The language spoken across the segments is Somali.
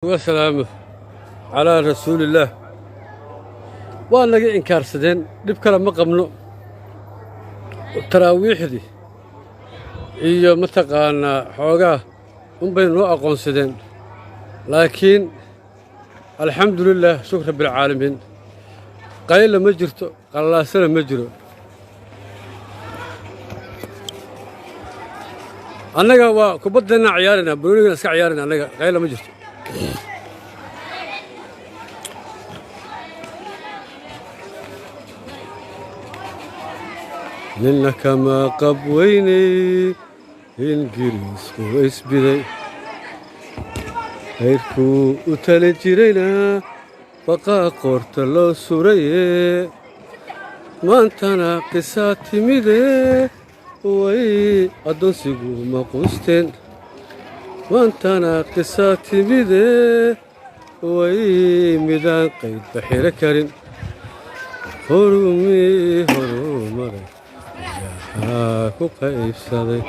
Wasalaamu calaa rasuulillaah. Waa naga inkaarsadeen, dhib kale ma qabno. Taraawiixdii iyo mataqaannaa xoogaa unbay noo aqoonsadeen, laakiin alxamdu lilaah, shukr rabbialcaalamiin. Qayla ma jirto, qallaasana ma jiro. Annaga waa kubaddeenna ciyaarayna, banoonigana iska ciyaarayna. Annaga qayla ma jirto. Nina kama qab weynay, Ingiriisku isbiday, kayrkuu u talin jirayna baqaa qoorta loo suraye. Maantana qisaa timide, way addoonsigu ma quusteen. Maantana qisaa timide, way midaan qaydba xiro karin. Horumii horumaray ayaa ku qaybsaday.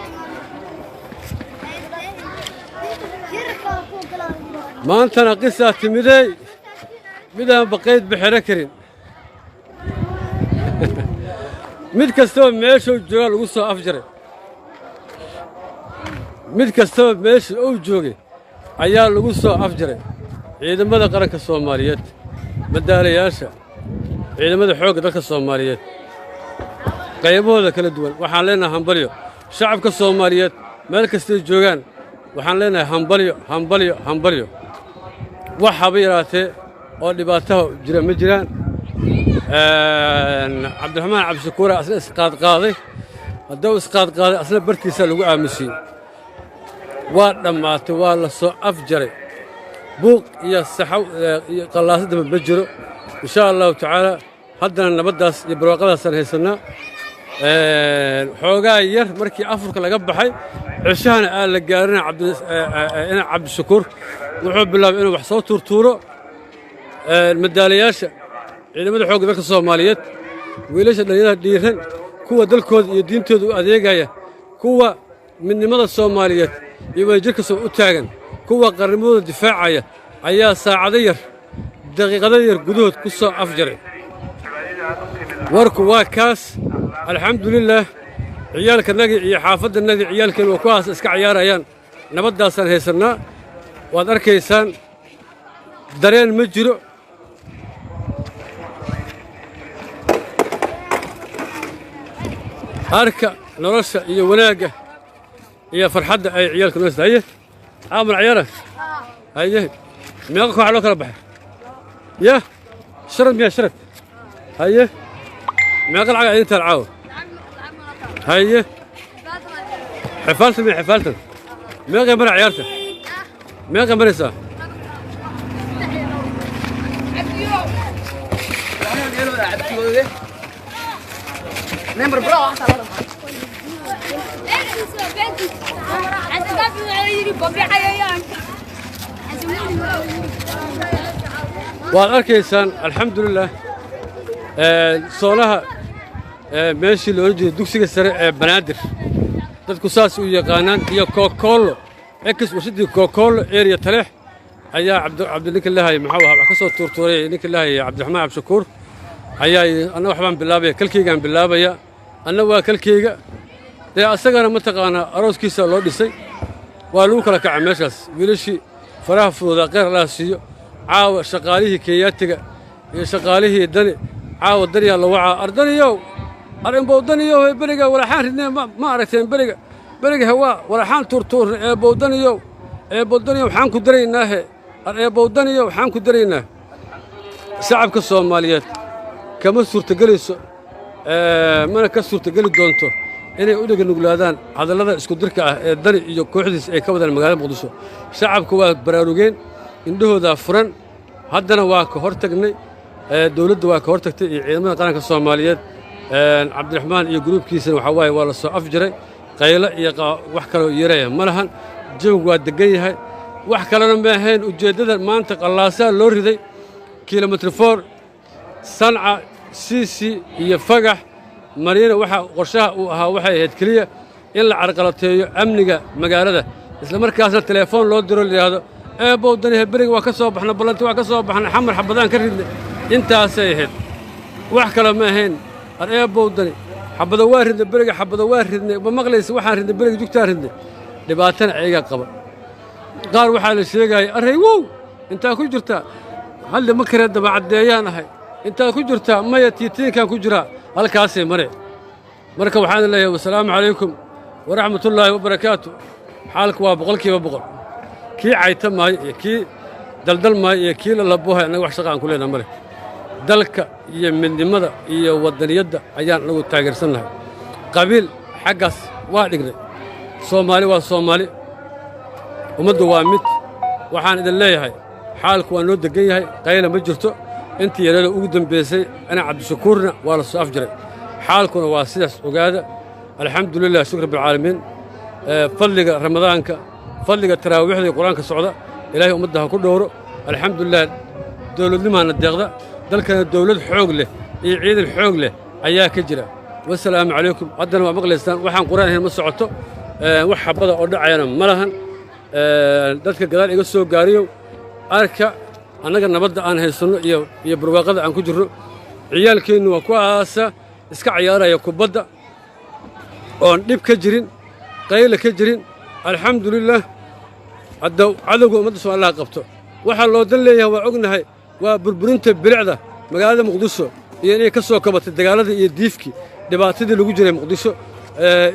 Maantana qisaa timidey, midaan baqaydba xiro karin. Mid kastaba meeshuu joogaa lagu soo afjaray. Mid kastaba meesha uu joogay ayaa lagu soo afjaray. Ciidamada qaranka Soomaaliyeed, madaalayaasha, ciidamada xoogga dalka Soomaaliyeed qaybahooda kala duwan, waxaan leenahay hambalyo. Shacabka Soomaaliyeed meel kastay joogaan waxaan leenahay hambalyo, hambalyo, hambalyo. Wax haba yaraatee oo dhibaataha jira ma jiraan. Cabdiraxmaan Cabdishakuura asna isqaadqaaday. Hadduu isqaadqaaday, asna bartiisaa lagu aamusiyey. Waa dhammaatay, waa la soo afjaray. Buuq iyo saxaw iyo qallaasa damba ma jiro, insha Allahu tacaala. Haddana nabaddaas iyo barwaaqadaasaan haysannaa. Xoogaa yar markii afurka laga baxay, ceshahana aan la gaarina, ina Cabdishakuur wuxuu bilaabay inuu wax soo tuurtuuro. Madaalayaasha, ciidamada xoogga dalka Soomaaliyeed, wiilasha dhallinyarada dhiiran, kuwa dalkooda iyo diintooda u adeegaya, kuwa midnimada Soomaaliyeed iyo wadajirka soo u taagan, kuwa qarnimadooda difaacaya ayaa saacado yar, daqiiqado yar gudahood ku soo afjaray. Warku waa kaas. Alxamdulilaah, ciyaalkanagii iyo xaafaddanagii, ciyaalkeenu waa kuwaas iska ciyaarayaan. Nabaddaasaan haysannaa, waad arkaysaan, dareen ma jiro. Arka nolosha iyo wanaagga iyo farxadda ay ciyaalka noo haye. Caamal ciyaara haye. Meeqa kooxa loo kala baxay? Ya sharad miya? Sharad haye. Meeqa lacag idin taal caawa? Haye, xifaaltan miya? Xifaaltan meeqay mara ciyaarta? Meeqay maraysaa? Waad arkaysaan, alxamdulilah. Soonaha meeshii la odhan jiray dugsiga sare ee Banaadir, dadku saas u yaqaanaan, iyo Kokoollo, ex warshadii Kokoollo, area Taleex, ayaa cabdi ninka lahayay maxuu ahaa wax ka soo tuurtuuray. Ninka lahayay Cabdiraxmaan Cabdishakuur ayaa yidhi: "Anna waxbaan bilaabaya, kalkeygaan bilaabaya." Anna waa kalkeyga dee, asagana mataqaanaa arooskiisa loo dhisay. Waa lagu kala kacay meeshaas. Wiilashii faraha fududaa, kheyr Allaha siiyo. Caawa shaqaalihii Keeyaatiga iyo shaqaalihii Dani, caawa Daniyaa la wacaa. Ardaniyow, ar imbowdaniyow, ee beriga walaxaan ridnee ma aragteen? Beriga beriga hewaa walaxaan tuurtuurna. Eebbowdaniyow, eebbowdaniyow, waxaan ku daraynaahe. Ar eebbowdaniyow, waxaan ku daraynaa. Shacabka Soomaaliyeed kama suurtagelayso, mana ka suurtageli doonto inay u dhega nuglaadaan hadallada isku dirka ah ee Dani iyo kooxdiis ay ka wadaan magaalada Muqdisho. Shacabku waa baraarugeen, indhahoodaa furan. Haddana waa ka hor tagnay, dowladda waa ka hor tagtay iyo ciidamada qaranka Soomaaliyeed. Cabdiraxmaan iyo gruubkiisana waxaa waaye waa la soo afjaray. Qaylo iyo wax kaloo yeeraya ma lahan. Jawigu waa deggan yahay. Wax kalena ma ahayn ujeeddada maanta qallaasaa loo riday. Kilometer 4, Sanca, Siisi iyo Fagax Mariina, waxa qorshaha uu ahaa waxay ahayd keliya in la carqalateeyo amniga magaalada, isla markaasna telefoon loo diro la yidhaahdo Eebbow Danihe, beriga waa ka soo baxna, ballanti waa ka soo baxnay, Xamar xabadaan ka ridnay. Intaasay ahayd, wax kale ma ahayn. Ar Eebbow Dani, xabado waa ridnay beriga, xabado waa ridnay. Ma maqlaysa? Waxaan ridnay beriga, jugtaan ridnay. Dhibaatana ayagaa qaba. Qaar waxaa la sheegaya, array wow, intaa ku jirtaa hadli ma karee, dabacaddeeyaan ahay. Intaa ku jirtaa maya, tiitiinkaan ku jiraa, halkaasay mare. Marka waxaan leeyahay, wasalaamu calaykum waraxmatullaahi wabarakaatu. Xaalku waa 100%. Kii cayta maayo iyo kii daldal maayo iyo kii lalabohay, annaga wax shaqa aan ku leenaha male. Dalka iyo midnimada iyo waddaniyadda ayaan anagu taageersannahay. Qabiil xaggaas waa dhignay. Soomaali waa Soomaali, ummaddu waa mid. Waxaan idin leeyahay, xaalku waa noo deggan yahay, qayla ma jirto. Intii yareeda ugu dambaysay ana Cabdishakuurna waa la soo afjiray. Xaalkuna waa sidaas, ogaada. Alxamdulilah, shukr rabbilcaalamiin. Fadliga Ramadaanka, fadliga taraawiixda iyo Qur-aanka socda, Ilaahay ummadda ha ku dhowro. Alxamdulilah, dowladnimaana deeqda, dalkana dowlad xoog leh iyo ciidan xoog leh ayaa ka jira. Wasalaamu calaykum. Haddana waa maqlaysaan, waxaan Qur'aan ahayn ma socoto, wax xabada oo dhacayana ma lahan. Dadka gadaal iga soo gaariyow, arka annaga nabadda aan haysanno iyo barwaaqada aan ku jirno. Ciyaalkeennu waa kuwaasa iska cayaaraya kubadda oon dhib ka jirin, qayla ka jirin. Alxamdulilah. Hadda cadowga ummadda Soomaaliha qabto. Waxaa loo dan leeyahay waa ognahay, waa burburinta bilicda magaalada Muqdisho iyo inay ka soo kabatay dagaaladii iyo diifkii, dhibaatadii lagu jiray Muqdisho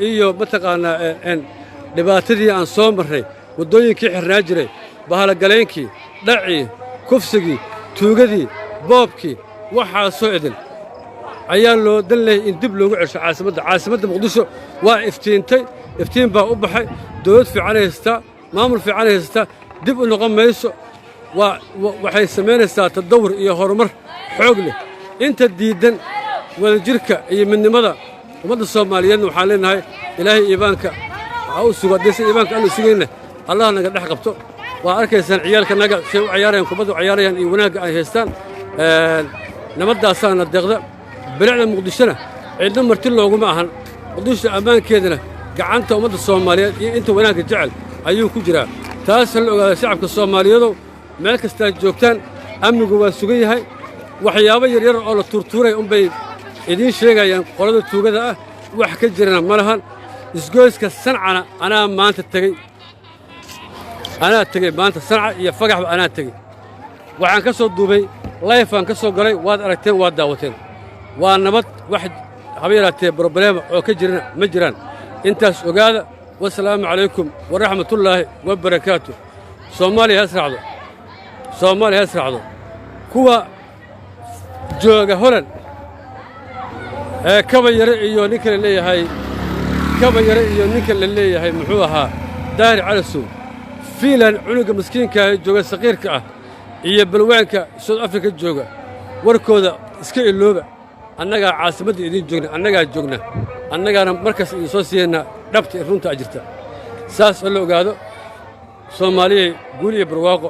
iyo mataqaannaa dhibaatadii aan soo marray, waddooyinkii xirnaa jiray, bahalagalaynkii, dhacii, kufsigii, tuugadii, boobkii, waxaasoo idin ayaa loo dan leeyahay in dib loogu cesho caasimadda. Caasimadda Muqdisho waa iftiintay, iftiin baa u baxay, dowlad fiicanay haystaa, maamul fiicanay haystaa. Dib u noqon mayso. Waa waxay samaynaysaa tadawur iyo horumar xoog leh. Inta diiddan wadajirka iyo midnimada ummadda Soomaaliyeedna waxaan leenahay, Ilaahay iimaanka ha u sugo. Haddaysan iimaanka aanu sugayna, Allah naga dhex qabto. Waa arkaysaan ciyaalkanaga say u cayaarayaan, kubadda u cayaarayaan iyo wanaagga ay haystaan. Nabaddaasaana deeqda. Bilicda Muqdishona cidna marti looguma ahan. Muqdisho ammaankeedana gacanta ummadda Soomaaliyeed iyo inta wanaagga jecel ayuu ku jiraa. Taas ha la ogaada, shacabka Soomaaliyeedow, meel kastaad joogtaan, amnigu waa sugan yahay. Waxyaabo yaryar oo la tuurtuuray unbay idiin sheegayaan qolada tuugada ah, wax ka jirana ma lahan. Isgoyska Sancana anaa maanta tegey, anaa tegey maanta. Sanca iyo Fagaxba anaa tegey. Waxaan ka soo duubay, live aan ka soo galay, waad aragteen, waad daawateen. Waa nabad, wax haba yaraatee problem oo ka jirana ma jiraan. Intaas ogaada. Wasalaamu calaykum waraxmatullaahi wabarakaatu. Soomaaliya ha israacdo, Soomaaliya ha israacdo. Kuwa jooga Holand ee Kaba Yare iyo ninka la leeyahay Kaba Yare iyo ninka la leeyahay muxuu ahaa, Daahir Calasow, Fiinland, cunuga maskiinkaa jooga saqiirka ah iyo balwaanka South Africa jooga, warkooda iska ilooba. Annagaa caasimadda idiin joogna, annagaa joogna, annagaana markaas idin soo siiyaynaa dhabta runta a jirta. Saas oo la ogaado. Soomaaliyay guul iyo barwaaqo.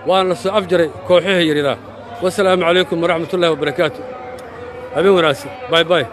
Waana la soo afjaray kooxaha yaridaa. Wasalaamu calaykum waraxmatullahi wabarakaatu. Habeen wanaagsan. Bye bye.